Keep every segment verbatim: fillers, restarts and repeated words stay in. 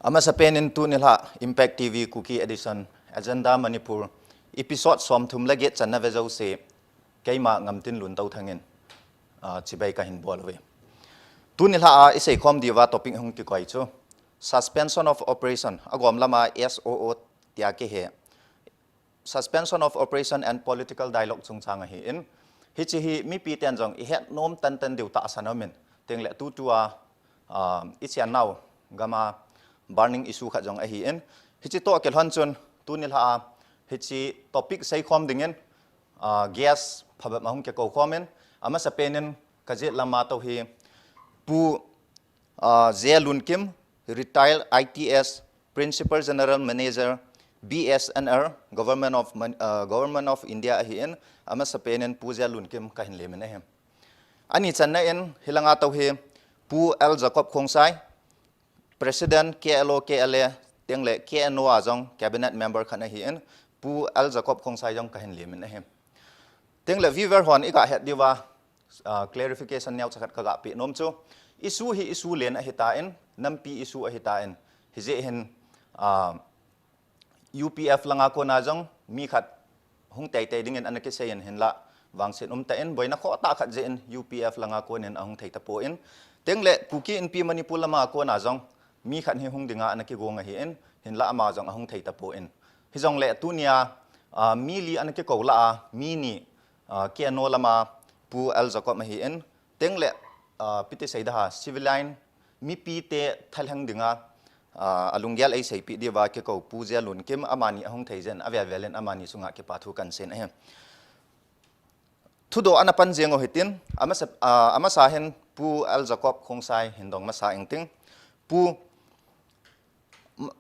Amasapen in tuni lha Impact T V Kuki Edition Agenda Manipur episode somthum le get channa ve jouse keima Ngamtinlun Touthang in, ah, chibai kahin bol uve. Tuni lha a isei khom diuva topic hung kikoi chu Suspension of Operation, agom lama S O O tia kihe. Suspension of Operation and Political Dialogue chungchang ahin, hiche hi mipi ten jong ihet nom tantan diu tahsan aumin, tengle tutua, ah, ichian nau gama burning issue khat jong ahin, hiche toh kilhon chun tuni lha a hiche topic sei khom dingin, ah, guest phabep ahung kikou khomin, amasapen in kajet lama tou hi Pu, ah, J Lunkim, retired I T S, Principal General Manager, B S N L, Government of Man-, ah, Government of India ahin, amasapen in Pu J Lunkim kahin lemin ahi. Ani channa in hilanga tou hi Pu L Jacob Khongsai, President K L O K L A, tengle K N O a jong Cabinet Member khat ahin, Pu L Jacob Khongsai jong kahin lemin ahi. Tengle viewer hon iga het diuva, ah, clarification neocha khat kaga pe nom chu, issue hi issue len ahitan, nampi issue ahitan, hijeh hin, ah, U P F langa kona jong mi khat hung teitei dingin ana kiseiyin hinla vangset umtan, boina khohtah khat jeh in U P F langa konin ahung thei tapon, tengle Kuki Inpi Manipur lama kona jong mi khat hi hung dinga ana kigong ahin, hinla ama jong ahung thei tapon. Hijongle tunia, ah, mi li ana kikou lah a, mi ni, ah, K N O lama Pu L Jacob ahin, tengle, ah, piti sei daha, civilian, mipi te thalheng dinga, ah, alunggel eiseipeh diuva kikou Pu J Lunkim, amani ahung thei jeh in, avel vel in amani chunga kipa thu kahin seiyin ahi. Thudoh ana pan jeng u hitin, amasa, ah, amasa hin Pu L Jacob Khongsai hin dong masa ingting. Pu,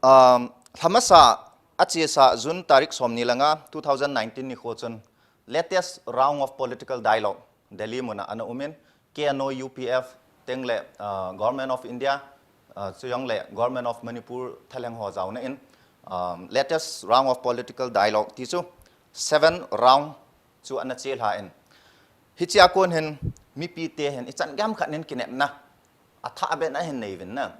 um, lhamasa achesa June tarik somni langa two thousand nineteen nikho chun latest round of political dialogue Delhi muna ana umin, K N O U P F tengle, ah, Government of India, ah, chujongle Government of Manipur thalheng ho jaona in, um, latest round of political dialogue ti chu seven round chu ana chelhan. Hichea kon hin mipi te hin ichan gam khat nin kinepna athah beh in ahin nei uvin na.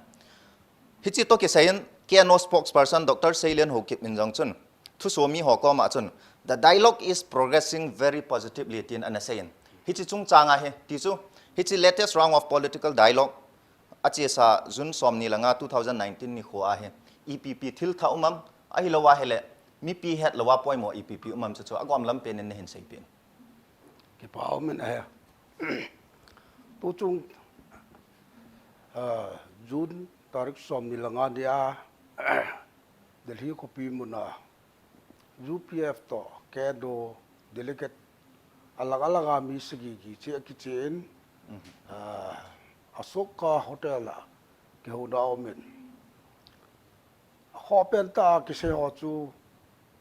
Hiche toh kisaiyin K N O spokesperson Doctor Seilen Haokip in jong chun, thusomi ho koma chun, "The dialogue is progressing very positively," tin ana seiyin. Hiche chungchanga hi, ti chu, hiche latest round of political dialogue achesa June somni langa two thousand nineteen nikho a hi, ipi ipi thil thah um am, ahilouva hile, mipi het louva poimo ipi ipi um am chu chu, agom lam pen in nahin seipeh in. Kipa umin ahi. Tuchung, ah, June tarik somni langa nia, Delhi khopi muna, U P F toh K N O delegate alang alanga mi sagi gi che akichen, ah, Asoka Hotel a kihouna umin. Akhoh pentah a kisei ho chu,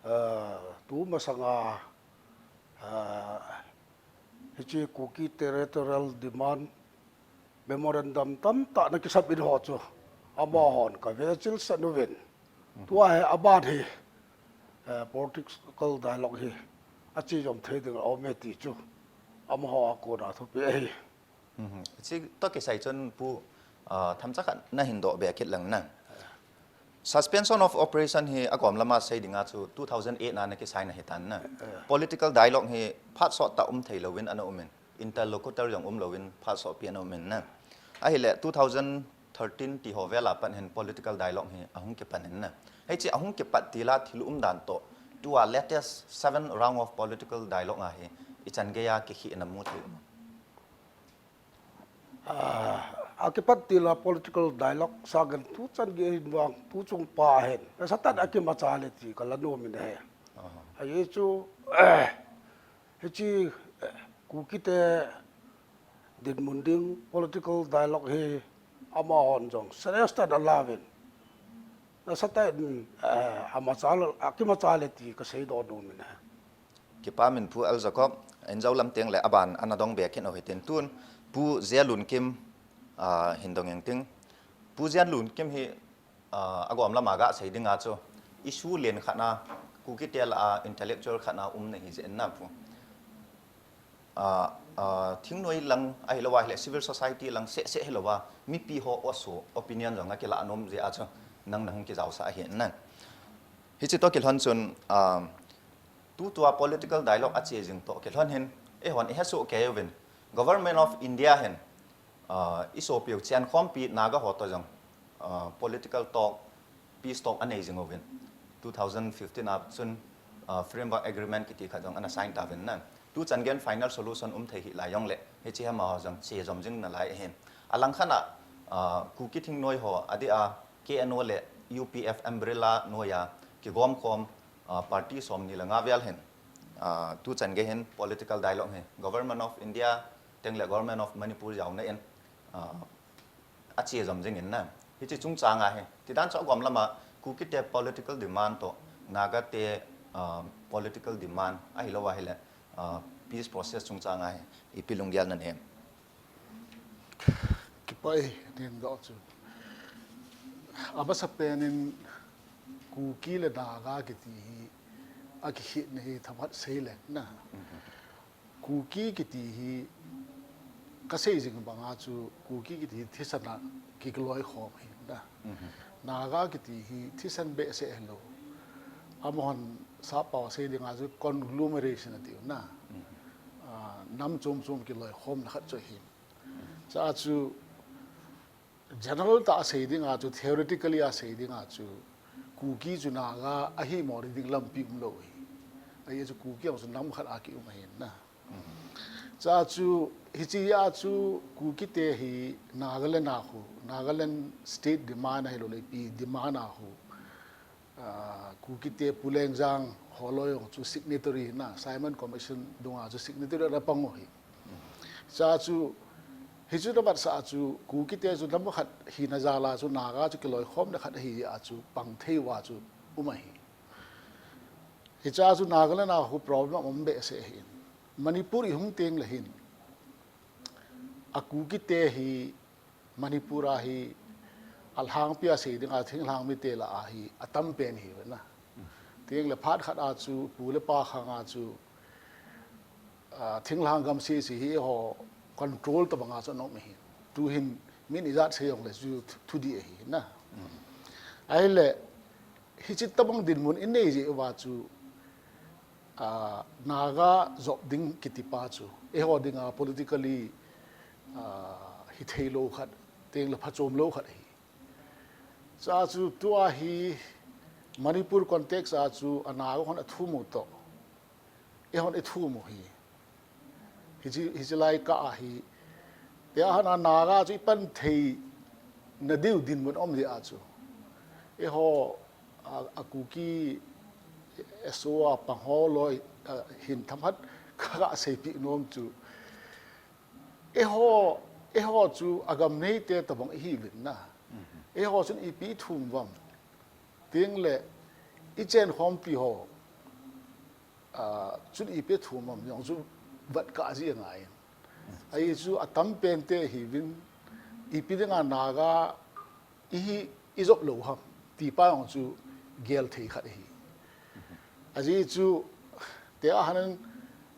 ah, tumasanga, ah, hiche Kuki Territorial Demand Memorandum tamtah ana kisubmit ho chu, amahon kavechilsah uvin. Tua hi aban hi, eh, political dialogue hi ache jom thei ding aume ti chu, amaho a kona thupi ahi. Hiche toh kisai chun Pu, ah, themcha khat nahin doh be kit lang na. Suspension of Operation hi agom lama sei dinga chu two thousand eight na ana kisign ahitan na. Political dialogue hi phat sottah um thei louvin ana umin, interlocutor jong um louvin phat sotpi ana umin na. Ahile two thousand thirteen ti ho vel a pat hin political dialogue hi ahung kipan in na. Hiche ahung kipat til a thil umdan toh, tua latest seven round of political dialogue a hi ichan geiya kikhehna mu thei um am? Ah, akipat til a political dialogue sangin tuchan gei hin vang, tuchung pa hin nasatah in akimachal e ti kala nom in ahi. Ajeh chu, eh, hiche, eh, Kukite dinmun ding political dialogue hi amahon jong serious tah in alauvin, nasatah in, eh, amachal, akimachal e ti kasei doh nom in ahi. Kipa min Pu L Jacob, injou lam tengle aban ana dong be kit u hitin, tun Pu J Lunkim, ah, hin dong ingting. Pu J Lunkim hi, ah, agom lama gasei dinga chu, issue len khat na, Kukite lah a intellectual khat na um nahi jeh in na Pu. Ah, ah, thingnoi lang ahilou ahile civil society lang seh seh hilou a, mipi ho oso opinion jong akilah nom jeh a chu nang nahung kijaosah ahi nan. Hiche toh kilhon chun, ah, tutua political dialogue ache jing toh kilhon hin, eihon ihesoh kei uvin, Government of India hin, ah, isopiu Chenkhompi Naga ho toh jong, ah, political talk, peace talk anei jing uvin. Two thousand fifteen a chun, ah, framework agreement kiti khat jong ana sign tauvin nan. Tuchan geiyin final solution um thei hih lai jongle, hiche amaho jong che jom jing nalai ahin. Alangkhat a, ah, Kuki thingnoi ho, adeh a K N O le U P F umbrella noiya kigom khom, ah, party somni le nga vel hin, ah, tuchan gei hin political dialogue hi Government of India tengle Government of Manipur jaona in, ah, ache jom jing in na. Hiche chungchang a hi, tidan chu agom lama Kukite political demand toh, Nagate, ah, political demand ahilou ahile, ah, peace process chungchang a hi, ipi lunggel nanem? Kipah e, nin doh chu. Amasapen in Kuki le Naga kiti hi, akikhetna hi themkhat seileng na. Kuki kiti hi, kasei jing banga chu, Kuki kiti hi thisan a kiloikhom ahi na. Naga kiti hi thisan behseh hilou. Amahon sappao sei dinga chu conglomeration atiu na. Ah, nam chom chom kiloikhomna khat chu ahi. Chua chu general tah a sei dinga chu, theoretically a sei dinga chu, Kuki chu Naga ahi mo ding lampi umlou ahi. Ajeh chu Kuki jong chu nam khat a kium ahi na. Chua chu, hichea chu Kukite hi Nagaland a khu, Nagaland state demand ahilou le ipi demand a khu, ah, Kukite Pu Lengjang holoi jong chu signatory na, Simon Commission dunga chu signatory ana pang u ahi. Chua chu, hichu namatsah a chu Kukite chu nam khat hina jal a chu Naga chu kiloikhomna khat ahia chu pang thei uva chu um ahi. Hichea chu Nagaland a khu problem um behseh ahin. Manipur ihung tengle hin, a Kukite hi Manipur a hi alhangpi a sei dinga thinglhang mite lah a hi atampen ahiuve na. Tengle phat khat a chu pu le pa khang a chu, ah, thinglhang gam sese hi eiho control tobang a chu ana um ahi. Tuhin min ijat sei jongle chu thu, thudih ahi na. Ahile, hiche tobang dinmun inei jeh uva chu, ah, Naga jop ding kiti pa chu, eiho dinga politically, ah, hitheilou khat, tengle phachom lou khat ahi. Chua chu tua hi Manipur context a chu a Naga hon athum u toh, eihon ithum u hi, hiche, hiche lai kah a hi, tia hana Naga chu ipan theina diu dinmun aum jeh a chu, eiho, a, a Kuki S O a pang holoi, a, hin themkhat kaga seipeh nom chu, eiho, eiho chu agam neite tobang ihiuvin na. Eiho chun ipi ithum uvam, tengle ichenkhompi ho, ah, chun ipi athum uvam jong chu vetkah ji angaiyin. Ajeh chu atampen te ihiuvin, ipi dinga Naga ihi, ijop lou ham ti pa jong chu gel thei khat ahi. Ajeh chu, tia hana,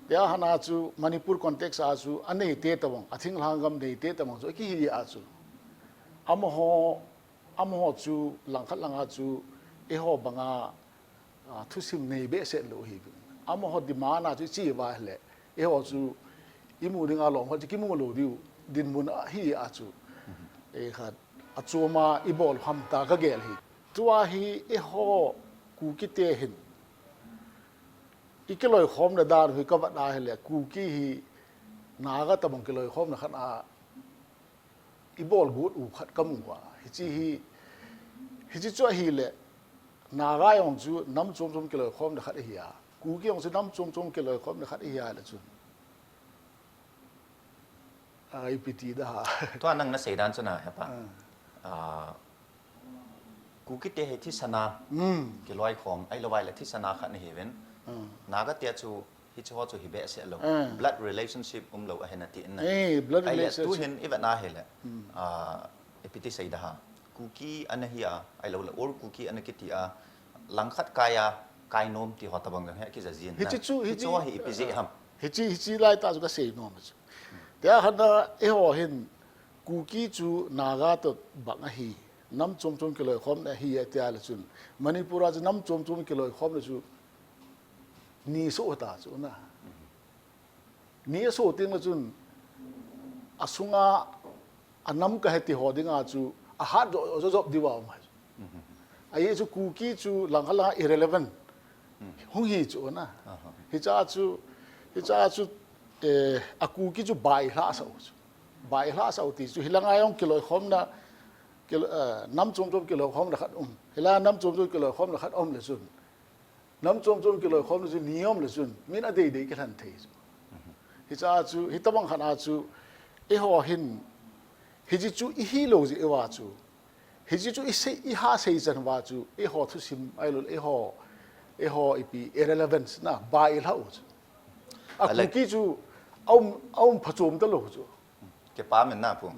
tia hana chu Manipur context a chu aneite tobang, athinglhang gam neite tobang chu akihi a chu, amaho, amaho chu langkhat langa chu eiho banga, ah, thusim nei behseh lou ahiuvin. Amaho demand a chu iche uva ahile, eiho chu imu dinga lom khat chu kimu lou diu dinmun ahi a chu, eh, khat achom a ibol u ham tia kagel ahi. Tua hi eiho Kukite hin ikiloikhomna dan u hi kavet a ahile, Kuki hi Naga tobang kiloikhomna khat a ibol got u khat kamu uva. Hiche hi, hiche chu ahile, Naga jong chu nam chom chom kiloikhomna khat ahia, Kuki jong chu nam chom chom kiloikhomna khat ahia le chun, ah, ipi ti da ha. Tua nang nasei dan chu na hepa. Ah, Kukite hi thisan a kiloikhom, ahilou ahile thisan a khat ana hiuvin. Nagate chu hiche ho chu hi behseh lou, blood relationship umlou ahi nati in na. Eh, blood relationship. Ahile tuhin ivet na ahile, ah, ipi ti sei da ha, Kuki ana hi a, ahilou le Ur Kuki ana kiti a, langkhat kai a, kai nom ti ho tobang jong hi akija jin na. Hiche chu, hiche ho hi ipi jeh ham? Hiche, hiche lai tah chu kasei nom chu, Tia hana eiho hin Kuki chu Naga to bang ahi, nam chom chom kiloikhomna ahi atia le chun, Manipur a chu nam chom chom kiloikhomna chu ni so ta chu na. Ni so ting le chun, asunga anam kahe ti ho dinga chu ahat jo jo jo diu a um. Ahi chu Kuki chu langkhat langa irrelevant hung hi chu na. Hicha chu, hicha chu, eh, a Kuki chu bai hla sa u chu. Bai hla sa u ti chu hilanga jong kiloikhomna, kilo, eh, nam chom chom kiloikhomna khat um. Hila nam chom chom kiloikhomna khat um le chun, nam chom chom kiloikhomna chu ni um le chun, min adei dei kilhen thei chu. Hicha chu, hitabang khat a chu, eiho hin, hichi chu ihi lou jeh uva chu, hichi chu isei, iha sei chan uva chu, eiho thusim, ahilou le eiho, eiho ipi, irrelevance na, bai hla u chu. A Kuki chu, aum, aum phachom talou chu. Kipa min na pu.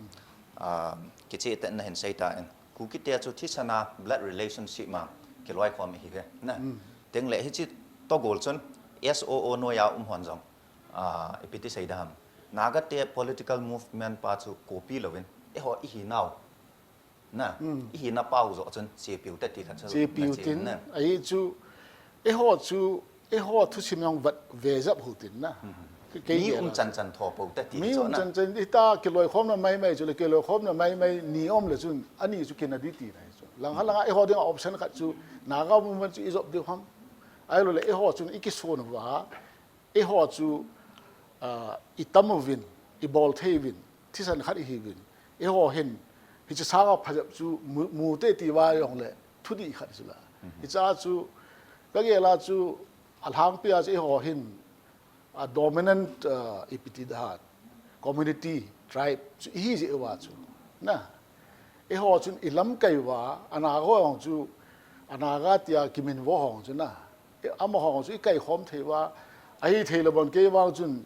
Ah, kicheh tah in nahin sei tan. Kuki te chu thisan a blood relationship ma kiloikhom ihi ve na. Tengle hichi togol chun S O O noiya um hon jong, ah, ipi ti sei dam. Naga te political movement pa chu copy louvin, eiho ihi nau. Na, ihi na pau jo chun, chepiu te ti khat chu. Chepiu tin, ahi chu, eiho chu, eiho thusim jong vet ve jep u tin na. Kei mi um chan chan tho pou te ti mi um chan chan, ita kiloikhomna mai mai chu le, kiloikhomna mai mai ni um le chun, ani chu kina di ti na chu. Langkhat langa eiho dinga option khat chu, Naga movement chu ijop diu ham. Ahilou le, eiho chun ikison uva, eiho chu, ah, itam uvin, ibol thei uvin, thisan khat ihi uvin. Eiho hin, hichi sanga phajep chu mu, mu te ti uva jong le, thudih khat chu la. Hicha chu, kagel a chu, alhangpi a chu eiho hin, a dominant, ah, ipi ti da, community, tribe chu ihi jeh uva chu. Na, eiho chun ilamkai uva, a Naga ho jong chu, a Naga tia kiminvo ho jong chu na. Amaho chu ikaikhom thei uva, ahi thei le bon kei vang chun,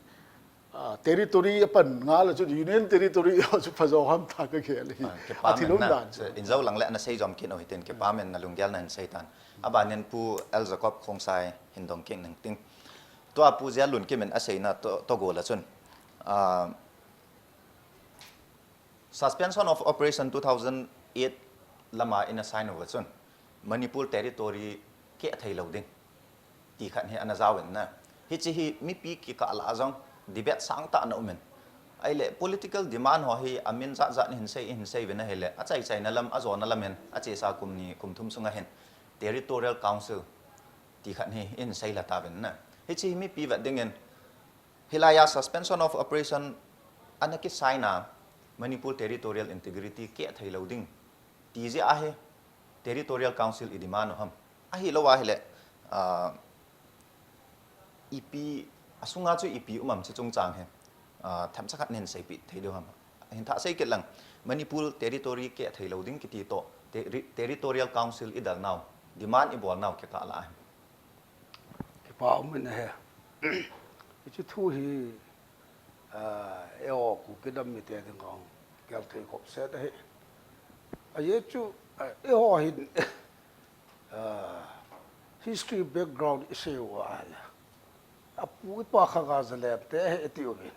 ah, territory apan nga le chun Union Territory ho chu phajo ham ta kagel hi. Ah, kipa min na. Athilum dan chu. Injou lang le ana sei jom kit u hitin kipa min na lunggel nahin sei tan. Abanin Pu L Jacob Khongsai hin dong kit ning ting. Tua Pu Jalun kimin aseina to, togol a chun. Ah, Suspension of Operation two thousand eight lama ina sign uva chun, Manipur territory keh thei lou ding ti khat hi ana jaovin na. Hichi hi mipi kikah lah a jong debate sangtah ana umin. Ahile political demand ho hi amin jat jat in hin sei, hin sei uvin ahile, achai chaina lam, ajona lam in, achesa kum ni, kum thum sunga hin Territorial Council ti khat hi in sei la tauvin na. Hichi hi mipi vet dingin, hilaiya suspension of operation ana kisign a Manipur territorial integrity keh thei lou ding ti jeh a hi Territorial Council i demand u ham. Ahilou ahile, ah, ipi, asunga chu ipi um am chu chungchang hi, ah, themcha khat nahin seipeh thei diu ham. Hin thah sei kit lang, Manipur territory keh thei lou ding kiti toh, terri-, Territorial Council i dalnau, demand i bolnau kikah lah a hi. Kipa um in ahi. Hichi thu hi, ah, eiho Kuki nam mite dinga gel thei khop set ahi. Ajeh chu, ah, eiho hin, ah, history background i sei uva ahile, apu ipa khanga Zalem te ahi iti uvin.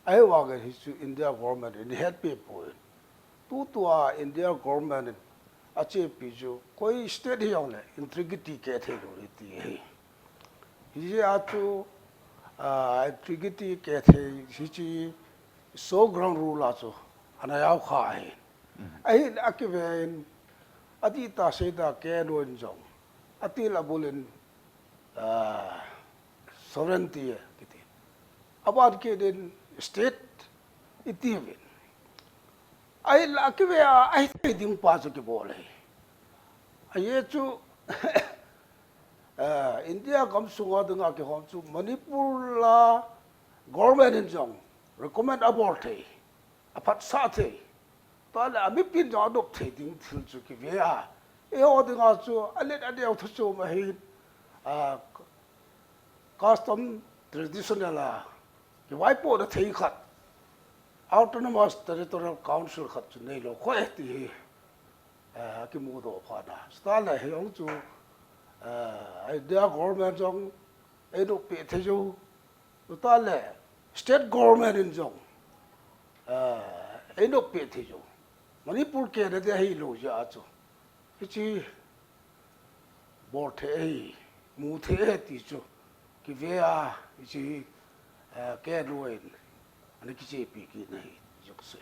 Ahivangin hichu India government in hetpeh poi. Tutua India government in achepi chu koi state hijongle integrity keh thei lou ding ti ahi. Hijeh a chu, ah, integrity keh thei hichi so ground rule a chu ana jao kha ahi. Ahin akiven, adih tah sei tah keh lou in jong, atil abul in, ah, sovereignty kiti. Aban kit in state iti uvin. Ahinla akive a, ahithei ding pa chu kibol ahi. Ajeh chu, eh, India gamsunga dinga kihom chu Manipur a government in jong recommend abol thei, aphatsah thei. Tua le a mipin jong adopt thei ding thil chu kive a. Eiho dinga chu alet aneo thu chom ahin, ah, custom traditional a kivaipohna thei khat, Autonomous Territorial Council khat chu neilou khoi ti hi, eh, akimudoh phat a. Chutah le hijong chu, eh, India government jong einoh peh thei jou. Chutah le state government in jong Ah, ei nop peh thei jong. Manipur ke na de hi lo ja chu. Hichi bol thei, mu thei ti chu. Ki ve a, hichi, ah, ke lo en. Ani kiche pi ki na hi, jok se.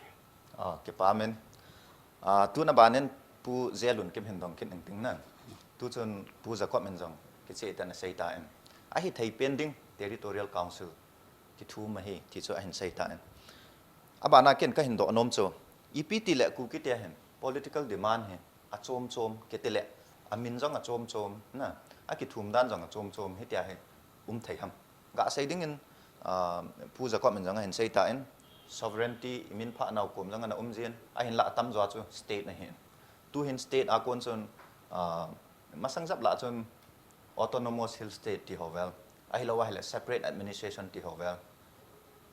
Ah, kipa men. Ah, tuna banin Pu Zelun Kim hin dong kin eng ting na. Tu chun Pu Jacob min jong kiche ta na sei ta en. Ahi thei pen ding Territorial Council kithum ahi, ti chu ahin sei ta in. Abana ken kahin doh nom chu, ipi ti le Kuki te hin political demand hi achom chom, kiti le amin jong achom chom, na, akithum dan jong achom chom, hitia hi um thei ham. Ga sei ding in, ah, Pu Jacob min jong ahin sei ta in, sovereignty i min pha nau kom jong ana um jin, ahin la atam jo chu state na hin. Tu hin state a kon chun, ah, masang jap la chun autonomous hill state ti ho vel. Ahilou ahile separate administration ti ho vel.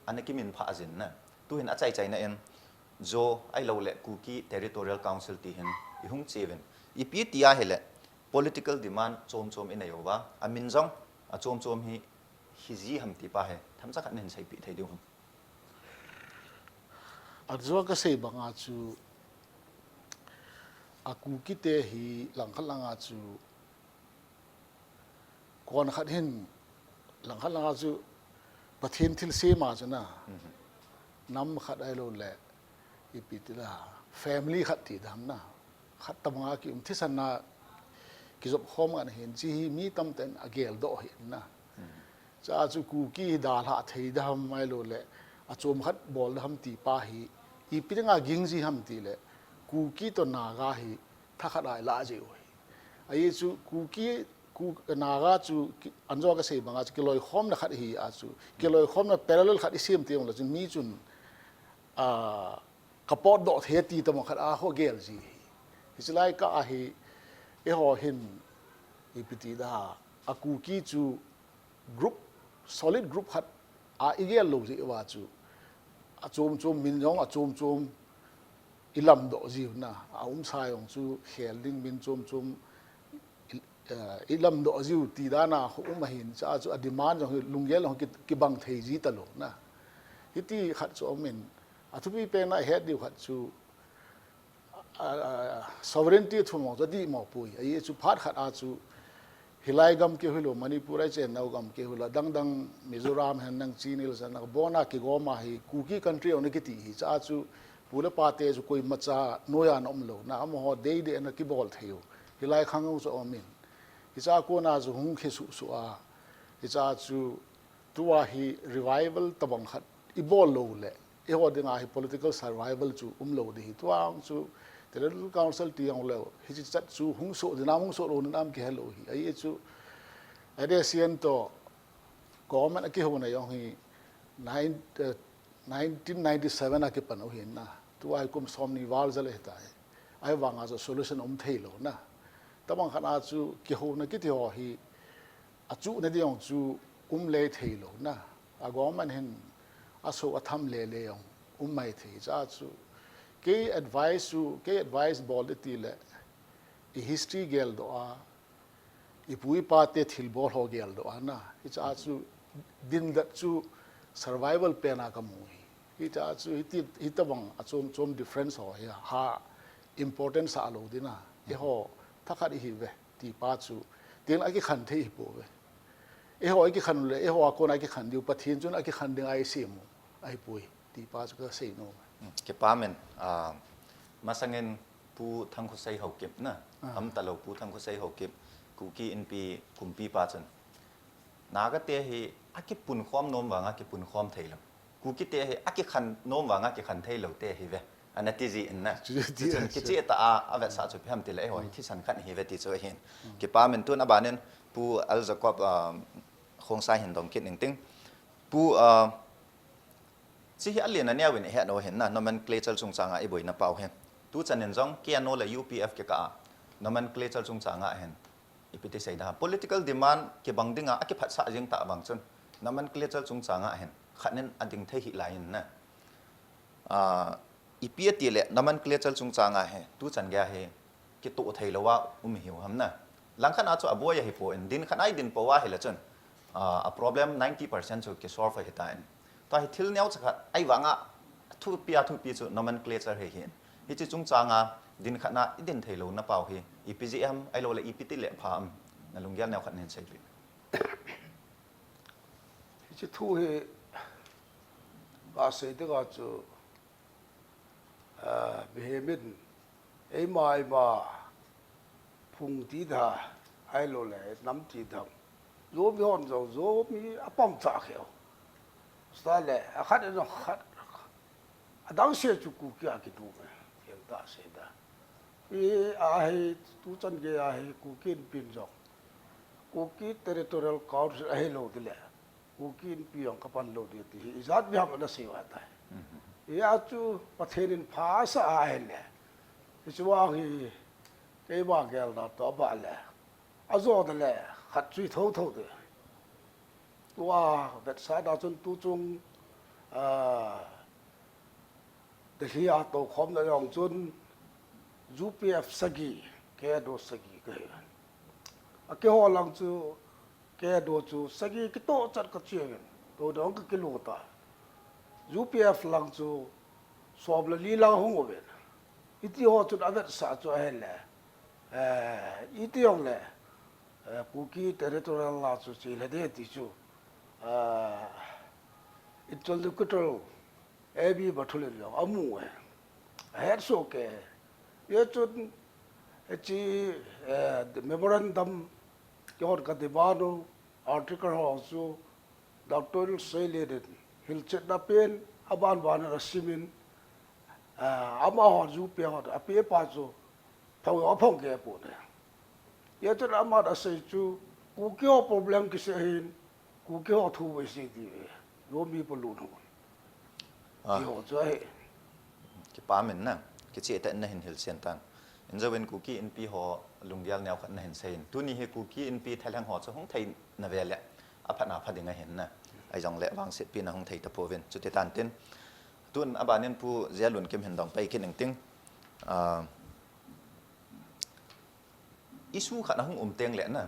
Ana kimin pha jin na. Tu hin achai chai na in Zo ahilou le Kuki Territorial Council ti hin i hung che uvin. Ipi ti ahile political demand chom chom i nei uva. Amin jong achom chom hi, hi ji ham ti pa hi. Themcha khat nin sei pi thei diu ham. Ajo ka sei banga chu a Kuki te hi langkhat langa chu kon khat hin, langkhat langa chu Pathen thilsem a chu na. Mhm. Nam khat ahilou le, ipi ti la, family khat ti dam na. Khat tabanga ki um thisan na kijop khom ngan hin, chi hi mi tamten agel doh hin na. Mhm. Cha chu Kuki hi dalha thei dam ahilou le, achom khat bol dam ti pa hi, ipi dinga ging ji ham ti le, Kuki to Naga hi thakhat a i la ji u hi. Ahi chu Kuki, Ku-, Naga chu ki, anjo ka sei banga chu kiloikhomna khat hi a chu. Kiloikhomna parallel khat i sem ti ong la chun mi chun, ah, ka potdoh thei ti tamo khat a ho gel ji hi. Hichi lai ka ahi, eiho hin, ipi ti da, a Kuki chu group, solid group khat a i gel lou jeh uva chu, achom chom min jong achom chom i lamdoh jiu na, a umsa jong chu khel ding min chom chom i, eh, i lamdoh jiu ti dan a um ahin, cha chu a demand jong hi lunggel jong ki, kibang thei ji talou na. Hiti khat chu um in, a thupi pen a het diu khat chu, a, a, sovereignty thum mong chu adih mo pui. Ahi chu phat khat a chu hilai gam keu hilou, Manipur a i chen nau gam keu hilou, dang dang Mizoram hen nang Chin Hills hen nang bon a kigom a hi Kuki country ong na kiti hi. Cha chu pu le pa te chu koima cha noiya na um lou na, amaho deideh na kibol thei u. Hilai khang u chu um in. Hicha kona chu hung khe suh suh a. Hicha chu tua hi revival tabang khat i bol lou le, eiho dinga hi political survival chu um lou ding hi. Tua ang chu Territorial Council ti ang lou, hichi chat chu hung soh ding nam, hung soh lou ding nam kihe lou hi. Ahi chu, N S C N to government a kihouna jong hi nine, eh, nineteen ninety-seven a kipan u hin na. Tua hi kum som ni val jal ahi tai. Ahivanga chu solution um thei lou na. Tabang khat a chu kihouna kiti ho hi, a chu na ding jong chu um le thei lou na. A government hin a so a tham le le jong um mai thei. Cha chu kei advice chu, kei advice bol i ti le, i history gel doh a, i pu i pa te thilbol ho gel doh a na. Hicha chu dindat chu survival pen a ka mu hi. Hicha chu hiti, hitabang achom chom difference ho hi ha importance a lou ding na. Eiho thakhat i hi ve ti pa chu, tin a kikhen thei hi pou ve. Eiho a kikhen le, eiho a kona kikhen diu, Pathen chun a kikhen ding a i sem u ahi poi ti pa chu ka sei nom. Hmm, kipa men, ah, masangin Pu Thangkhosei Haokip na, ah, am talou Pu Thangkhosei Haokip, Kuki Inpi kumpi pa chun. Naga te hi a kipunkhom nom vanga kipunkhom thei lou. Kuki te hi a kikhen nom vanga kikhen thei lou te hi ve. Ana ti ji in na. Chu ti chu chun a kiche ta a, a vetsah chu ipi ham ti le, eiho hi thisan khat hi ve ti chu ahin. Hmm. Kipa men tun a banin Pu Al Jacob, ah, Khongsai hin dong kit ning ting. Pu, ah, chi hi a lian a neo in i het u hin na, nomenclature chungchang a i boina pau hin. Tu chan in jong K N O le U P F kikah a nomenclature chungchang a hin. Ipi ti sei da, political demand kibang dinga a kiphatsah jing ta bang chun, nomenclature chungchang a hin, khat nin a ding thei hi lai in na. Ah, ipi ati le, nomenclature chungchang a hi, tu chan gei a hi, kitoh thei lou a um hi u ham na. Langkhat a chu a boi ahi poi, din khat a i din pou a hi le chun, ah, a problem ninety percent chu ki solve ahi ta in. Tua hi thil neo cha khat, ahivanga, Thupi a thupi chu nomenclature hi hin. Hiche chungchang a din khat na i din thei lou na pau hi, ipi jeh ham, ahilou le ipi ti le pha am, na lunggel neo khat na hin seipeh. Hiche thu hi ka sei ding a chu, ah, mihem in eima eima phung ti da, ahilou le nam ti da. Zomi hon jong Zomi a pang cha kheu. Sa le, a khat in a khat, a dang se chu Kuki a kitu me. Hiang ta se da. I a hi tu chan gei a hi Kuki Inpi in jong, Kuki Territorial Council ahilou ti le, Kuki Inpi jong ka pan lou di ti hi, ijat bia ma na sei va tai. Mhm. I a chu Pathen in pha sa a hi le. I chu a hi kei ba gel na to ba le. A jo da le, khat chui tho tho de. Tua vetsahna chun tu chung, ah, Delhi a tokhomna jong chun U P F sagi, K D O sagi ka hi. A keiho lang chu K D O chu sagi kitoh chat ka chi uvin. To dong ka kilu ta. U P F lang chu som le li lang hung uvin. Hiti ho chun a vetsah chu a hi le. Eh, iti jong le, eh, Kuki Territorial la chu chi le de ti chu, eh, interlocutor A B Bathulen jong a mu e. A het soh e. Hia chun, eh, chi, eh, memorandum, kihon ka demand u, article ho chu, Doctor Seilien in hilchetna pen, a ban ban a sim in, ah, amaho U P F ho, a pe pa chu, phong, a phong ke pu ne. Hia chun ama a sei chu, Kuki ho problem kisei hin, Kuki ho thu ve sei ti ve. Zomi po lu nu. Ah. Ti ho chu ahi. Kipa min na, kicheh tah in na hin hilchen tan. Injou in Kuki Inpi ho lunggel neo khat na hin sei in. Tuni hi Kuki Inpi thalheng ho chu hung thei na ve le, a phat na pha ding ahin na. Ahi jong le vangsetpi na hung thei ta pouvin. Chuti tan tin. Tun a ban in Pu Zialunkim hin dong pai kit ning ting. Ah, issue khat a hung um teng le na.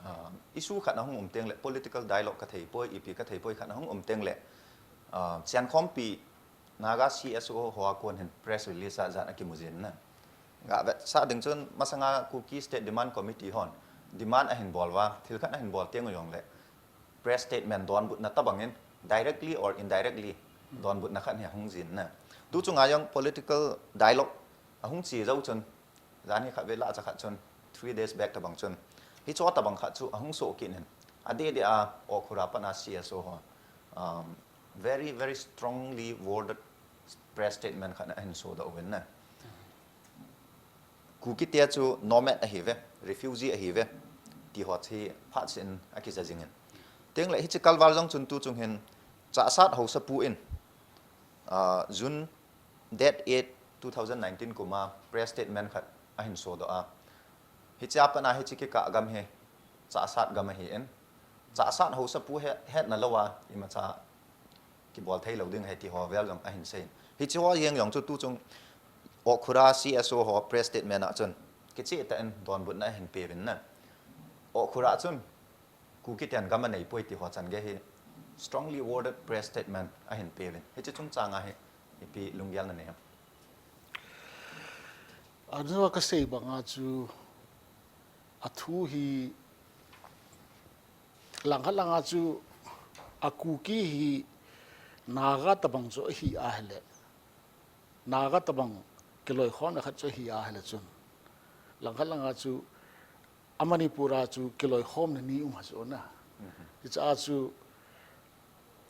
Ah, issue khat a hung um teng le, political dialogue ka thei poi, ipi ka thei poi khat a hung um teng le. Ah, Siankhompi Naga C S O ho a kon hin press release a jan a kimu jin na. Ga vetsah ding chun masanga Kuki State Demand Committee hon demand a hin bol uva, thil khat a hin bol teng u jong le press statement donbutna tabang in directly or indirectly donbutna khat hi a hung jin na. Tu chunga jong political dialogue a hung chi jou chun, jan hi khat ve la cha khat chun, three days back tabang chun, hicho tabang khat chu a hung soh kit in, a deh deh a Awkhura pan a C S O ho, um, very, very strongly worded press statement khat a hin sodoh uvin na. Kuki te chu nomad ahi ve, refugee ahi ve, ti ho chu phat sin a kija jing in. Teng le hiche kalval jong chun tu chung hin, Chahsat Haosapu in, ah, June date eight, two thousand nineteen kum a press statement khat a hin sodoh a. Hiche a pat a hiche kikah gam hi Chahsat gam ahi in. Chahsat Haosapu he, hetna lou a imacha kibol thei lou ding ahi ti ho vel jong a hin sei in. Hiche ho jeng jong chu tu chung Awkhura C S O ho press statement a chun kicheh tah in donbutna a hin pe uvin na. Awkhura chun Kuki ten gam a nei poi ti ho chan gei hi strongly worded press statement a hin pe uvin. Hiche chungchang a hi ipi lunggel na nei ham? Anu ka sei bang a chu a thu hi langkhat lang a chu a Kuki hi Naga tabang chu ahi a hi le. Naga tabang kiloikhomna khat chu ahi a hi le chun. Langkhat lang a chu a Manipur a chu kiloikhomna ni um ha chu na. Mhm. Hiche a chu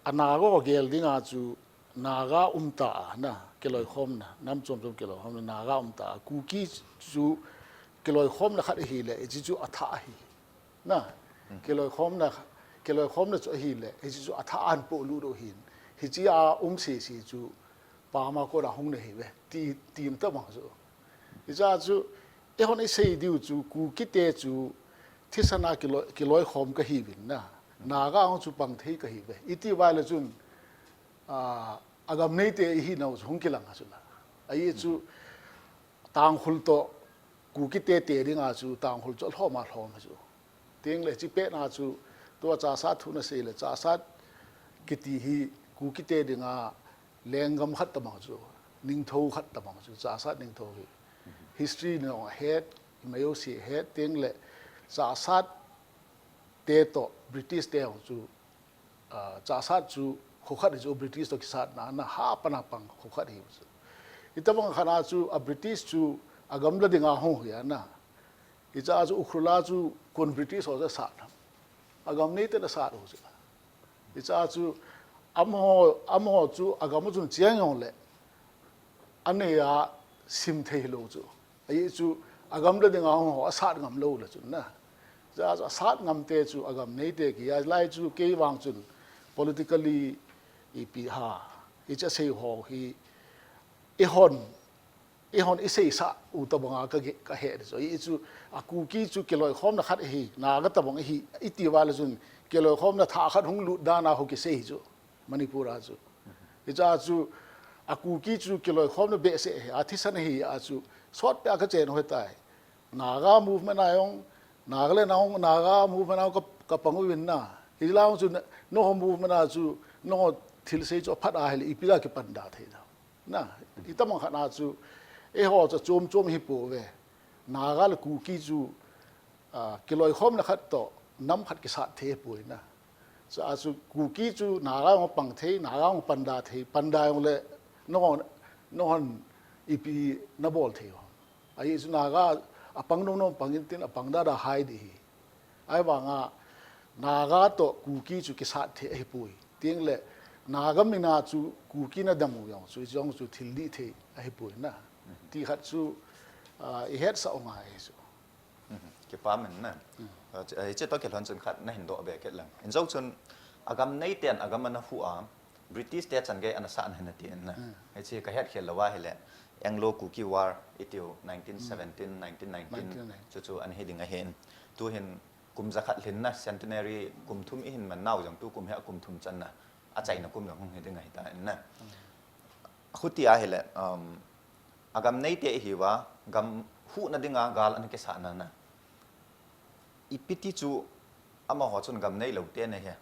a Naga gel ding a chu Naga um ta a na, kiloikhomna, nam chom chom kiloikhomna, Naga um ta a. Kuki chu kiloikhomna khat ahi le, hiche chu a thah ahi. Na, mhm, kiloikhomna, kiloikhomna chu ahi le, hiche chu a thah a hin polut u hin. Hiche a um sese chu Pama kona hung na hi ve, ti, ti um tabang chu. Hiche a chu, eihon i sei diu chu, Kuki te chu, thisan a kiloi, kiloikhom ka hi uvin na. Naga hung chu pang thei ka hi ve. Iti uva le chun, a, a gam nei te i hi nau chu hung kilang a chu na. Ahi chu, Tangkhul toh, Kuki te te ding a chu, Tangkhul chu a lhom a lhom a chu. Teng le hiche pet na chu, tua Chahsat thu na sei le, Chahsat kiti hi Kuki te ding a, lenggam khat tabang chu, ningthou khat tabang chu, Chahsat ningthou hi. History nong het, imajouse het, teng le Chahsat te toh British te hung chu, ah, Chahsat chu kho khat hi chu British toh kisatna, na ha pana pang kho khat hi chu. Hitabang khat a chu a British chu agam la dinga hung hi ana. Hicha chu Ukhrul a chu kon British ho chu asat ham. Agam neite na sat ho chu. Hicha chu amaho, amaho chu agam chun chiang jong le. Anei a sim thei lou chu. Ahi chu agam la dinga hung ho asat ngam lou le chun na. Hicha chu asat ngam te chu agam neite ki a lai chu kei vang chun politically ipi ha. Hicha sei ho hi ihon Ihon iseisah u tabanga ka ge-, ka he de chu. Hichu a Kuki chu kiloikhomna khat hi, Naga tabang hi, iti uva le chun kiloikhomna thah khat hung lut dan a ho kisei hi chu, Manipur a chu. Hicha chu a Kuki chu kiloikhomna behseh hi, a thisan hi a chu, sot peh a ka chen ho tai. Naga movement a jong, Nagaland a jong, Naga movement a jong ka, ka pang uvin na. Hilai jong chu, nangho movement a chu, nangho thilsei chu aphat a hile, ipi la kipan da thei da. Na, hitabang khat na chu, eiho chu chom chom hi pouve. Naga le Kuki chu, ah, kiloikhomna khat toh, nam khat kisat thei poi na. Chu a chu Kuki chu Naga jong pang thei, Naga jong pan da thei, pan da jong le, nangho, nanghon ipi na bol thei ho. Ahi chu Naga apang nom nom pang in tin apang da da hai di hi. Ahivanga Naga toh Kuki chu kisat thei ahi poi. Teng le Naga min a chu Kuki na dam u jong chu, jong chu thil dih thei ahi poi na. Ti khat chu, ah, i hetsah u ngai chu. Mhm. Kipa min na. Mm. Ah, hiche toh kilhon chun khat na hin doh be kit lang. Injo chun agam neiten agam ana hu a, British te chan gei ana sah ana hin ati in na. Mm. Hiche ka het khel lou a hile, Anglo Kuki War itiu nineteen seventeen, nineteen nineteen, nineteen nineteen. Chu chu ana hi ding ahin. Tu hin kum jakhat lhin na centenary kum thum i hin man nau jong tu kum hi a kum thum channa. Achaina kum jong hung hi ding ahi ta in na. Mm. Huti a hile, um, agam neite ihi uva, gam huhna dinga gal ana kisah na na. Ipi ti chu amaho chun gam neilou te na hi,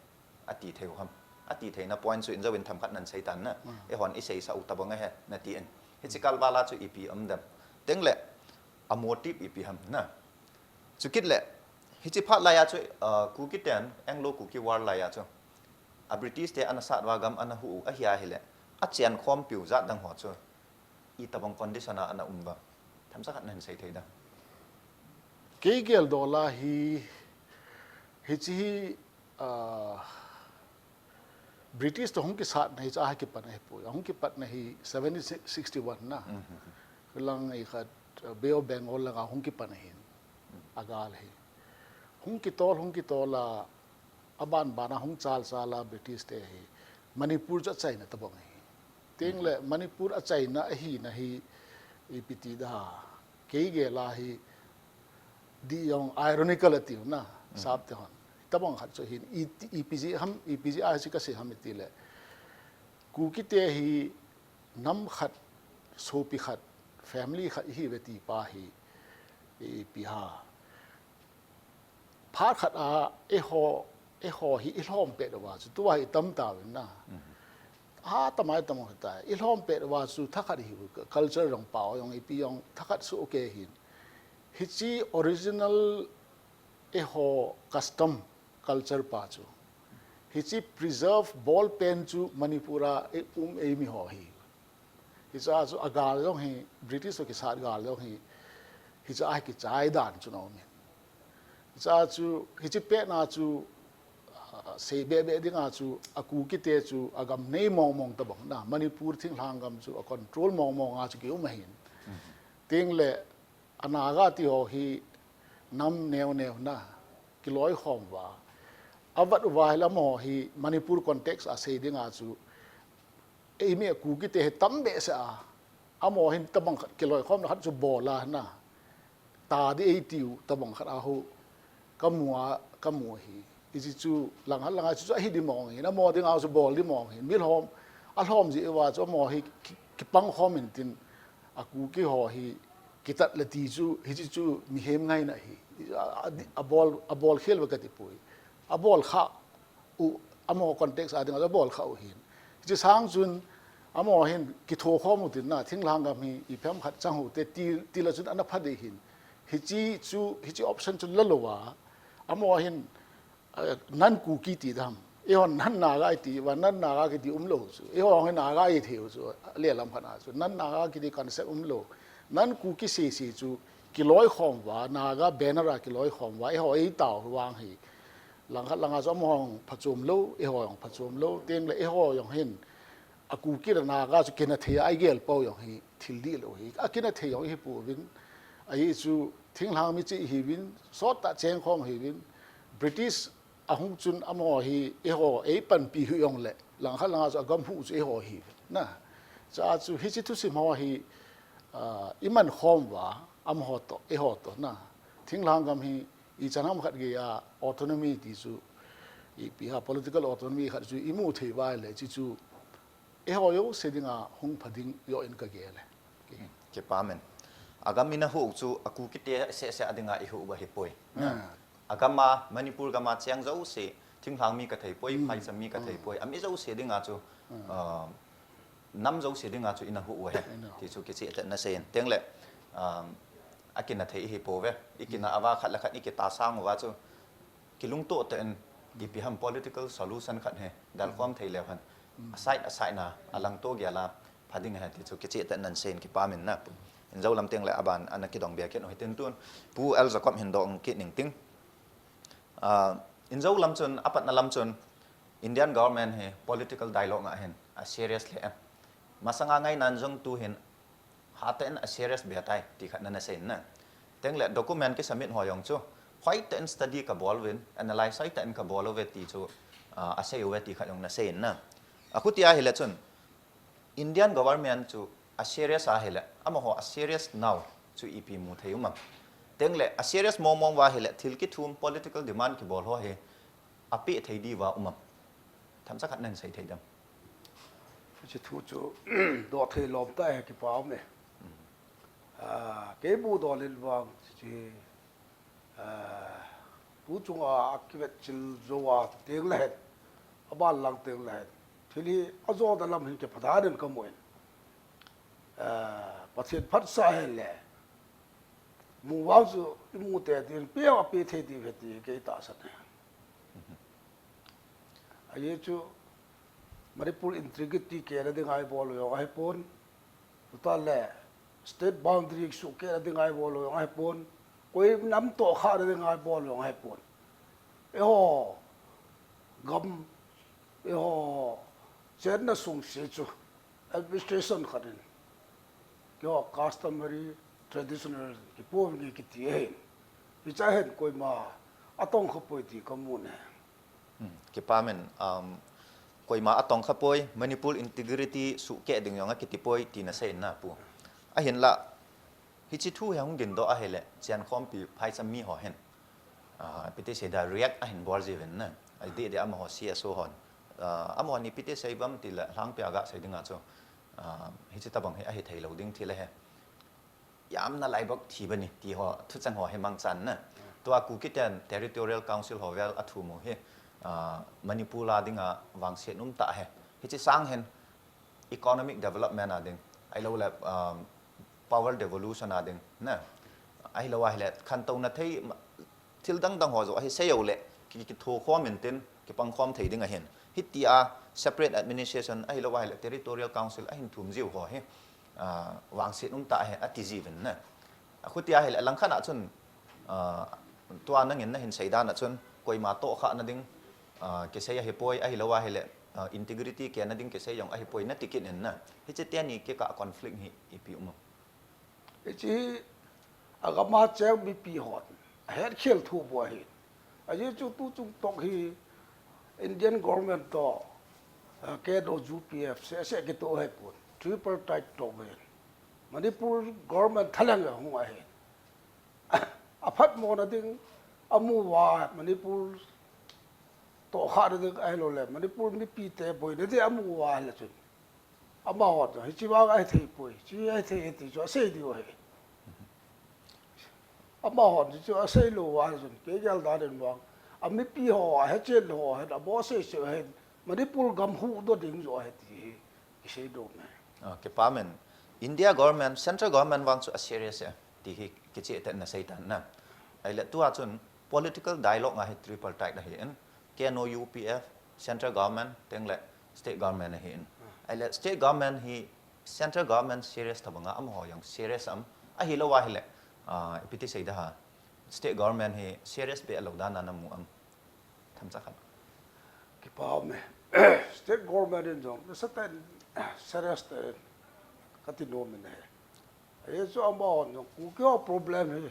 ati thei u ham. Ati theina point chu injo in themkhat nan sei tan na. Mm. Eihon iseisah u tabang ahi, nati in. Hiche kal val a chu ipi um dem. Teng le, a motive ipi ham na. Chukit le, hiche phat lai a chu, ah, Kuki ten, Anglo Kuki War lai a chu. A British te ana sat uva gam ana hu u ahi a hile. A chen khompiu jat dang ho chu. Itabang condition a ana um uvam. Themcha khat nan sei thei dam. Kei geldoh a hi, hiche hi, ah, British toh hung kisatna hiche a hi kipan ahi poi. Hung kipatna hi seventeen sixty-one na. Mhm. Lang i khat, uh, Bay of Bengal langa hung kipan ahin. Mm. A gal hi. Hung kitol, hung kitol a, aban ban a hung chal chal a British te hi. Manipur chu achaina tabang ahi. Teng le, mhm, Manipur achaina ahina hi ipi ti da. Kei gel a hi, di jong ironical atiu na, mm, sap te hon. Tabang khat chu hin, i, ipi jeh ham, ipi jeh a chu kasei ham iti le. Kuki te hi nam khat, sopi khat, family khat ihi uve ti pa hi, ipi ha. Phat khat a, eiho, eiho hi ilhom pet uva chu, tua hi tam tauvin na. Mhm. Ha, tamai tam u ta. Ilhom pet uva chu thakhat hi, culture jong pao jong ipi jong thakhat chu okay hin. Hiche original eiho custom culture pa chu. Hiche preserve bol pen chu Manipur a i um eimi ho hi. Hiche a chu a gal jong hi, British ho kisat gal jong hi, hiche a hi kichai dan chu na um in. Hiche a chu, hiche pet na chu, ah, sei be be ding a chu, a Kuki te chu, a gam nei mong mong tabang na, Manipur thinglhang gam chu, a control mong mong a chu ki um ahin. Mhm. Teng le, a Naga ti ho hi, nam neo neo na, kiloikhom uva. Avat uva hi lam ho hi, Manipur context a sei ding a chu, eimi a Kuki te hi tam behseh a, amaho hin tabang khat kiloikhomna khat chu bol a na, ta di eitiu tabang khat a ho, ka mu a, ka mu hi. Hiche chu lang khat lang a chu, chu ahi di mong hin, amaho ding a chu bol di mong hin, mi lhom, alhom jeh uva chu amaho hi ki, kipang khom in tin, a Kuki ho hi kitat le ti chu, hiche chu mihem ngaina hi. A, a, abol, abol khel uve kati poi. Abol kha u, amaho context a ding a abol kha u hin. Hiche sang chun, Amaho hin kitho khom u tin na, thinglhang gam hi ipi ham khat chang u te ti, ti la chun ana pha dei hin. Hichi chu, hichi option chu la lou a. Amaho hin, eh, non Kuki ti dam. Eihon non Naga i ti, va non Naga kiti um lou chu. Eihon Naga i thei u chu, le lam khat a chu. Non Naga kiti concept um lou. Non Kuki sese chu kiloi khom va, Naga banner a kiloi khom va, eiho ei tao vang hi. Langkhat langa chu amaho phachom lou, eiho jong phachom lou, teng le eiho jong hin. A Kuki le Naga chu kina thei a, i gel pou jong hi thil dih lou hi. A kina thei jong hi pu vin, a hi chu thinglhang mi chi hi vin, sot ta cheng khom hi vin, British a hung chun amaho hi eiho, ei panpi hu jong le, langkhat langa chu a gam hu chu eiho hi vin. Na, cha chu hichi thusim ho hi, ah, i man khom va, amaho to, eiho to, na. Thinglhang gam hi, i chanam khat gei a autonomy ti chu, ipi ham political autonomy khat chu i mu thei vai le, chi chu, eiho jouse dinga hung pha ding joh in ka gel e. Kipa men. A gam i na hu chu a Kuki te sese a dinga i hu va hi poi. Ah. A gam a, Manipur gam a cheng jouse, thinglhang mi ka thei poi, hmm, phaicham mi ka thei poi. A mi jouse dinga chu, ah, nam jouse dinga chu i na hu u ahi. I na hu. Ti chu kicheh tah in na sei in. Teng le, ah, a kina thei hi pou ve. I kina a va khat le khat i kitahsang u va chu. Kilungto tah in, ipi ham political solution khat hi, dalkhom thei leu hen. A side, a side na, a langto gel a, pha ding ahi ti chu kicheh tah in na sei in kipa men na. In Zo lam teng le a ban, ana kidong bia kit u hitin tun. Pu L Jacob hin dong kit ning ting. Ah, in Zo lam chun, a patna lam chun, Indian government hi political dialogue nga hin, a serious le. Masanga ngai nan jong tu hin, ha tah in a serious bia tai, ti khat na na sei in na. Teng le document ki submit ho jong chu, hoi tah in study ka bol uvin, analyze hoi tah in ka bol uve ti chu, ah, a sei uve ti khat jong na sei in na. A khuti a hi le chun, Indian government chu a serious a hi le, amaho a serious nau chu ipi mu thei um am. Teng le, a serious mong mong va hi le, thil kithum political demand ki bol ho hi, a pe thei di va um am. Tham sa khat nan sei thei dam. Chi thu chu, do thei lom ta he kipa um e. Ah, kei bu do lin vang, chi, ah, tu chunga a kivet chil zo a teng le hen, a ban lang teng le hen. Thil hi a zo da lam hin kiphatah in ka mu in. Ah, Pathen phatsa hen le. Mu vang chu i mu te tin pe a pe thei ti ve ti kei tahsan e. A ye chu Manipur integrity kehna dinga i bol u jong ahi pon. Tuta le state boundary suhkehna dinga i bol u jong ahi pon. Koi nam tohkhahna dinga i bol u jong ahi pon. Eiho gam, eiho chenna sungse chu administration khat in. Keiho customary, traditional, kipu nge kiti ahin. Hicha hin koima atong kha poi ti ka mu ne. Hmm, kipa men, um, koima atong kha poi, Manipur integrity suhkeh ding jong a kiti poi, ti na sei in na pu. Ahinla, hichi thu hi hung gin doh a hi le, chian khompi phaicham mi ho hin. Ah, ipi ti sei da react ahin bol ji uvin na. Ai di di amaho C S O hon. Ah, amaho ni ipi ti sei vam ti le, lhangpi a ga sei ding a chu. Ah, hichi tabang hi ahi thei lou ding ti le he. Yamna laibok thi bani ti ho, thuchang ho hi mangchan na. Tua Kuki ten Territorial Council ho vel a thu mu hi, ah, Manipur a dinga vangset um ta he. Hichi sang hin economic development a ding, ahilou le, um, power devolution a ding, na. Ahilou a hi le, khantou na thei, thil dang dang ho jo, ahi sei u le, ki, ki, kitho khom in tin, kipang khom thei ding ahin. Hiti a separate administration, ahilou a hi le, territorial council, ahin thum jiu ho hi. Ah, vangset um ta he, ati ji uvin na. A khuti a hi le, langkhat a chun, ah, tua nangin na hin sei dan a chun, koima tohkhahna ding, ah, kisei ahi poi, ahilou a hi le, ah, integrity kehna ding kisei jong ahi poi, na ti kit in na. Hichi teni kikah conflict hi ipi um am. Hichi a gam a cheng mipi hon, a hetkhel thu bu ahi. A ye chu tu chung tok hi Indian government to, eh, K N O U P F, se, se kito ahi pon. Tripartite to ve. Manipur government thalheng a hung ahi. A phatmona ding, a mu va Manipur tohkhahna ding ahilou le. Manipur mipi te boina ding a mu va le chun. Amaho chu, hichi vang ahi thei poi, chi ahi thei ti chu asei diu ahi. Amaho chu, chu asei lou va chun, kei gel dan in vang. A mipi ho, a hechen ho, hen, a bo sei sei hen, Manipur gam huhdoh ding jo ahi ti hi. kisei nom e. Ah, kipa min. India government, central government vang chu a serious e ti hi kicheh tah in na sei tan na. Ahile tua chun political dialogue nga hi tripartite ahi in, K N O, U P F, central government, teng le state government ahi in. Ahile state government hi central government serious tabang a, amaho jong serious am, ahilou ahile, ah, ipi ti sei da ha, state government hi serious be lou dan a na mu am? Themcha khat. Kipa um e. State government in jong nasatah in serious tah in kati nom in ahi. Hichu amahon jong Kuki ho problem hi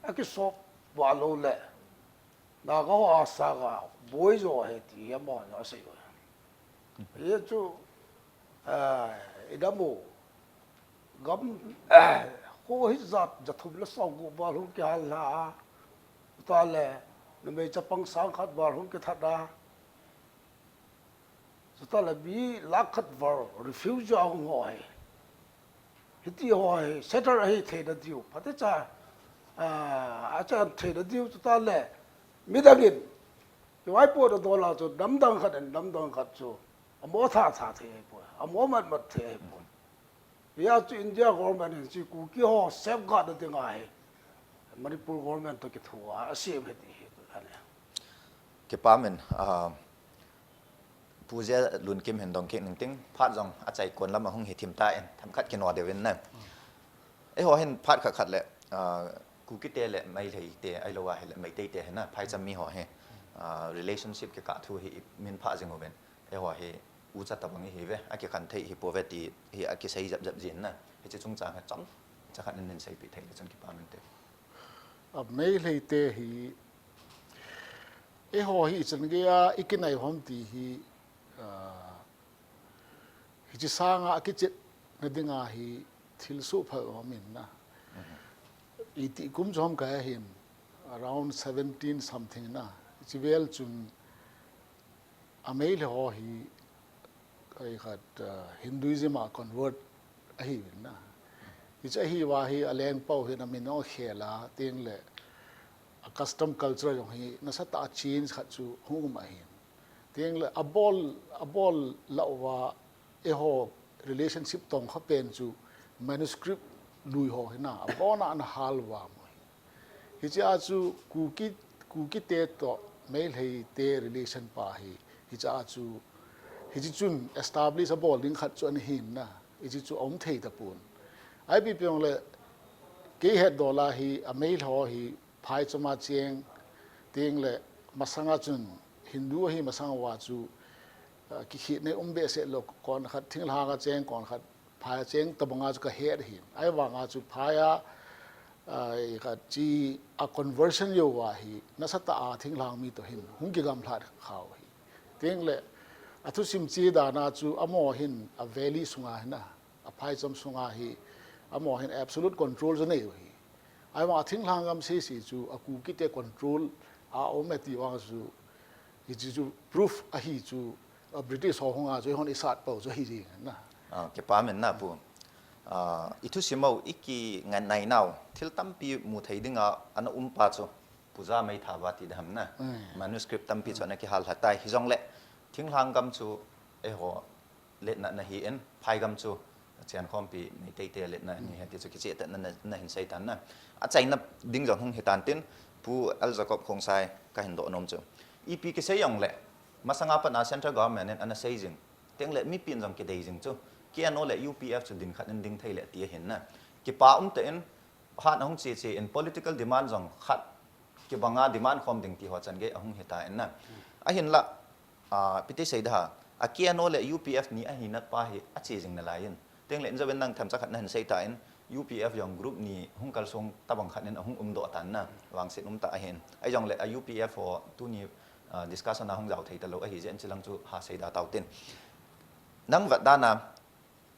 akisolve lou le Naga ho asanga boi jo ahi ti hi amahon jong asei u. Hichu, ah, idam u, gam, kho hijat jathum le somgup val hung kihal lha a, chutah le numei chapang sangkhat val hung kithat a, chutah le mi lakh khat val refugee a hung ho hi, hiti ho hi settle ahi theina diu, phatecha, ah, achan theina diu, chutah le midang in kivaipohna dol a chu namdang khat in namdang khat chu amo thatha thei ahipoi, amo matmat thei ahipoi. Hia chu India government in chu Kuki ho safeguard na dinga hi Manipur government toh kithoa asem ahi ti hi ane. Kipa min, ah, Pu Jalunkim hin dong kit ning ting, phat jong achai kon lam a hung hi thim tan, themkhat kino deu in na. Eiho hin phat khat khat le, ah, Kuki te le Meitei te, ahilou ahile Meitei te hin na, phaicham mi ho hi, ah, relationship kikah thu hi i min phah jing uvin. Eiho hi ucha tabang ihiuve, akikhen thei hi pouve ti hi akisei jep jep jin na. Hiche chungchang hi chomcha khat in nei seipeh thei le chun kipa min te. A Meitei te hi, eiho hi ichan gei a ikinai u ham ti hi, ah, hiche sanga akichetna dinga hi thil soh phal um in na. Iti kum chu ham kahe hin, around seventeen something na. Hiche vel chun a Meitei ho hi, khat, ah, Hinduism a convert ahiuvin na. Hiche ahiuva hi alengpa u hin amin akhel a, teng le a custom culture jong hi nasatah a change khat chu hung um ahin. Teng le abol, abol lah uva eiho relationship tongkha pen chu manuscript lui ho hi na, abon a ana hal uva mo hi. Hiche a chu Kuki, Kuki te toh Meitei te relation pa hi, hiche a chu, hiche chun establish abol ding khat chu ana hin na, hiche chu aum thei tapon. Ipi pi jong le, kei het dol a hi, a Meitei ho hi, phaicham a cheng, teng le masanga chun Hindu ahi masang uva chu, ah, kikhetna um behseh lou, kon khat thinglhang a cheng, kon khat phai a cheng tabang a chu kahet ahin. Ahivang a chu phai a, ah, khat chi a conversion jou uva hi, nasatah a thinglhang mi toh hin hung kigamlhat kha u ahi. Teng le, athusim che dan a chu amaho hin a valley sunga hin a, a phaicham sunga hi, amaho hin absolute control chu anei u ahi. Ahivang a thinglhang gam sese chu a Kuki te control a um e ti vang chu, hiche chu proof ahi chu, a British ho hung a chu eihon isat pou chu ahi jeng na. Ah, kipa min na pu. Ah, ithusim u ikingai nau, thil tampi mu thei dinga ana um pa chu, Pu Jameitha va ti dam na. Mm. Manuscript tampi chu ana kihal lha tai. Hijongle, thinglhang gam chu eiho letna ana hi in, phai gam chu, Chiankhompi Meitei te letna ahi ti chu kicheh tah in na, na hin sei tan na. Achaina ding jong hung hi tan tin, Pu L Jacob Khongsai kahin doh nom chu. Ipi kisei jongle, masanga pat a central government in ana sei jing. Teng le mipin jong kidei jing chu. K N O le U P F chu din khat in ding thei le ti ahin na. Kipa um tah in, hat ahung che che in political demand jong khat kibanga demand khom ding ti ho chan gei ahung hi tan na. Ahinla, ah, ipi ti sei da ha, a K N O le U P F ni ahina pa hi ache jing nalai in. Teng le injovin nang themcha khat nahin sei tan, U P F jong group ni hung kalsong tabang khat in ahung umdoh tan na, vangset um tah ahin. Ahijongle a U P F ho tuni, ah, discussion a hung jao thei talou ahi jeh in chilang chu ha sei da tau tin. Nang vet dan a,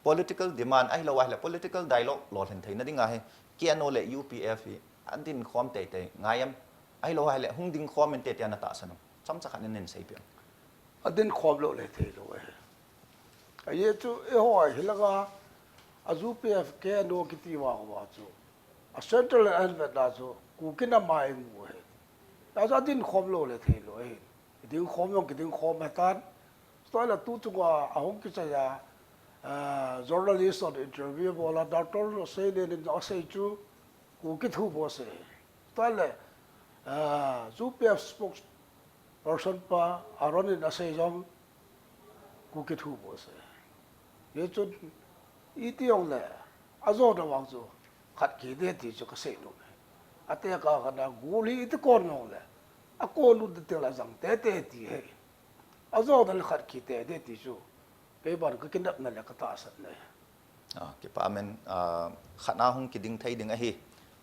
political demand ahilou ahile political dialogue lolhin theina dinga hi K N O le U P F hi adin khom teitei ngai am, ahilou ahile hung ding khom inte tia na tahsan am? Chomcha khat in nei seipeh. Adin khom lou le thei lou ahi. Ajeh chu eiho hi langa a U P F K N O kiti vang uva chu a central le an vet na chu Kuki na mai mu ahi. Achu adin khom lou le thei lou ahi. Kiding khom jong kiding khom ahitan. Chutah le tu chunga ahung kichai a, Ah, journalist hon interview bol a, Doctor Seilen in asei chu Kuki thu bou asei. Tale, ah, U P F spokesperson pa Aaron in asei jong Kuki thu bou asei. Hichun iti jongle, ajona vang chu khat kit ding ti chu kasei nom e. Atekah kana gul hi iti kon jongle, akon lut ding teng le ajang teitei ti ahi. Ajona le khat kit teitei ti chu kei ban kakinepna le katahsan ahi. Ah, kipa amen, ah, khatna hung kiding thei ding ahi.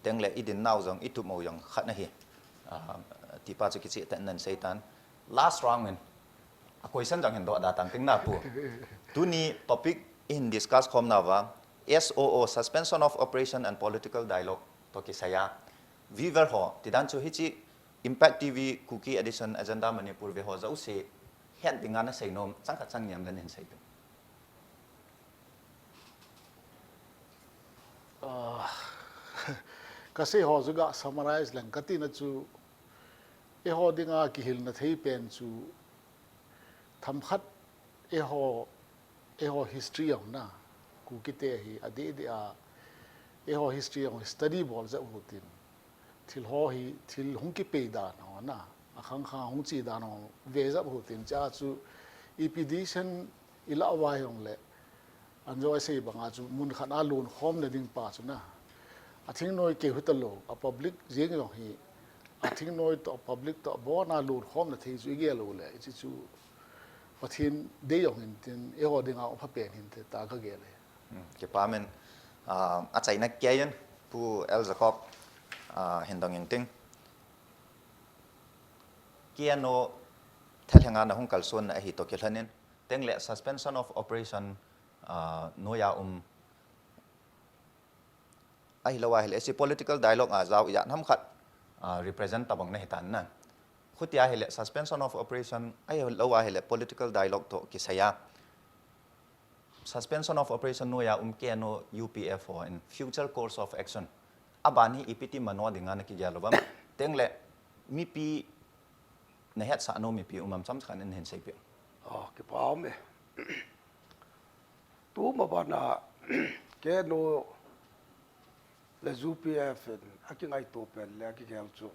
Tengle idin nau jong, itup mo jong khatna ahi. Ah, tipa chu kicheh tah in nasei tan. Last round in, a question jong hin doh da tan ting na pu. Tuni topic in discuss khom nauva, S O O, Suspension of Operation and Political Dialogue toh kisai a, viewer ho tidan chu hiche Impact T V Kuki Edition Agenda Manipur ve ho jouse het dinga nasei nom chang khat chang ni ham le nahin sei peh. Ah, kasei ho chu ga summarize leng katina chu, eiho dinga kihilna thei pen chu, themkhat eiho, eiho history jong na, Kuki te hi adeh deh a, eiho history jong study bol jep u hitin, thil ho hi, thil hung kipei dan ho na, akhang khang hung che dan ho ve jep u hitin, chua chu ipi decision ilah uva jongle, anjo asei banga chu mun khat a lon khomna ding pa chu na, athingnoi keu hitalou, a public jeng jong hi, athingnoi toh, a public toh, abon a lon khomna thei chu igel uleh, hiche chu Pathen dei jong hintin, eiho dinga um pha pen hinte tia kagel e. Hmm, kipa amen, ah, achaina keiyin, Pu L Jacob, ah, hin dong inting. K N O thalhenga nahung kalsonna ahi toh kilhonin, tengle Suspension of Operation, ah, noiya um, ahilou ahile, hiche political dialogue a jao ijat ham khat, ah, represent tabang nahitan na. Chutia ahile, Suspension of Operation, ahilou ahile, political dialogue toh kisai a, Suspension of Operation noiya um K N O U P F hon future course of action, aban hi ipi ti mano dinga nakigel uvem? Tengle mipi nahetsah nom mipi um am chomcha khat in hin sei peh. Oh, kipa um e. Tuma bana K N O le U P F in akingaito pen le akigel chu,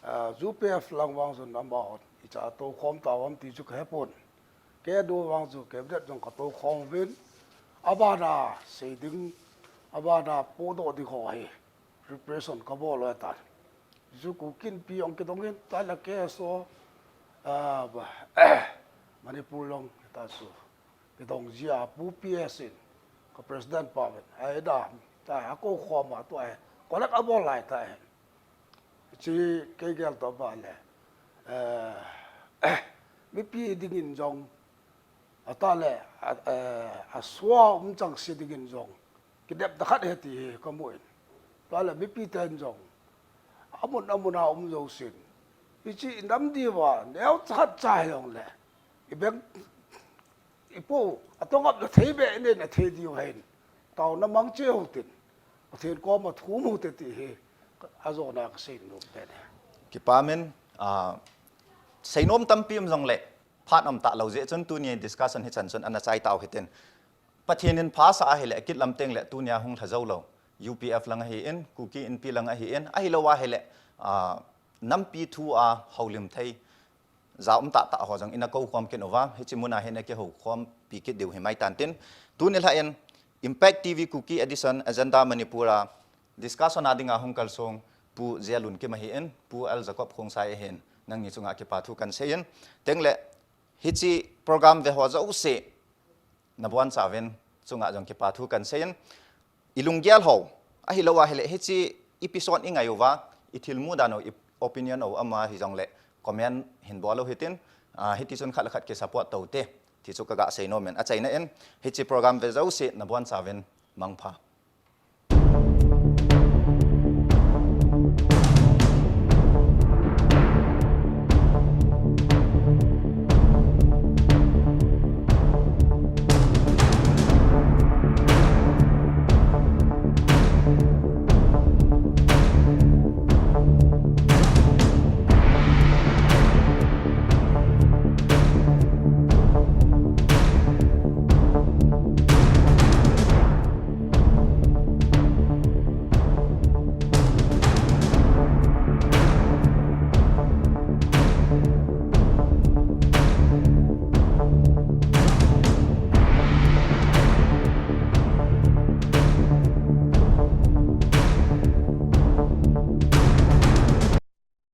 ah, U P F lang vang chun amahon icha toukhom tauvam ti chu kahepon. K N O vang chu cabinet jong katoukhom uvin, abana sei ding, abana podoh ding ho hi preparation kabol u ahitan. Chu Kuki Inpi jong kidong in, tale K S O, ah, Manipur jong hita chu kidong jia, Pu P S in, ka president pa uvin, ahi da, ta, akoukhom a, tua hi collect abol lai ta hi. Chu kei gel toh ba le, eh, mipi dingin jong, atale, a, eh, asua um chengse dingin jong, kinepna khat ahi ti hi kamun. Tale mipi ten jong, amun amun a um jousen, hiche inam diuva neocha khat cha hijongle, ibeng, ipo, atongap na thei be inen athei diu hin, taona mang cheh u hitin, Pathen koma thum u hite ti hi ajona kasei nom pen ahi. Kipa amen, ah, seinom tampi um jongle, phat um talou jeh chun tuni discussion hichan chun ana chai tau hitin. Pathen in phasah ahile, akit lam tengle tunia hung lha joulou U P F lang ahin, Kuki Inpi lang ahin, ahilou ahile, ah, nampi thu a houlim thei, ja um tahtah ho jong ina koukhom kit uva, hiche muna hin akihoukhompi kit diu himai tan tin. Tuni lhah in Impact T V Kuki Edition Agenda Manipur a discussion a dinga hung kalsong Pu J. Lunkim ahin, Pu L. Jacob Khongsai ahin, nangni chunga kipa thu kahin seiyin. Tengle hiche program ve ho jouse nabonchauvin chunga jong kipa thu kahin seiyin. Ilunggel ho, ahilou ahile, hiche episode ingai uva, ithilmu dan u, i opinion u um a hijongle, comment hin bol u hitin, ah, hitichun khat le khat kisupport tou te, ti chu kaga sei nom in, achaina in, hiche program ve jouse nabonchauvin mangpha.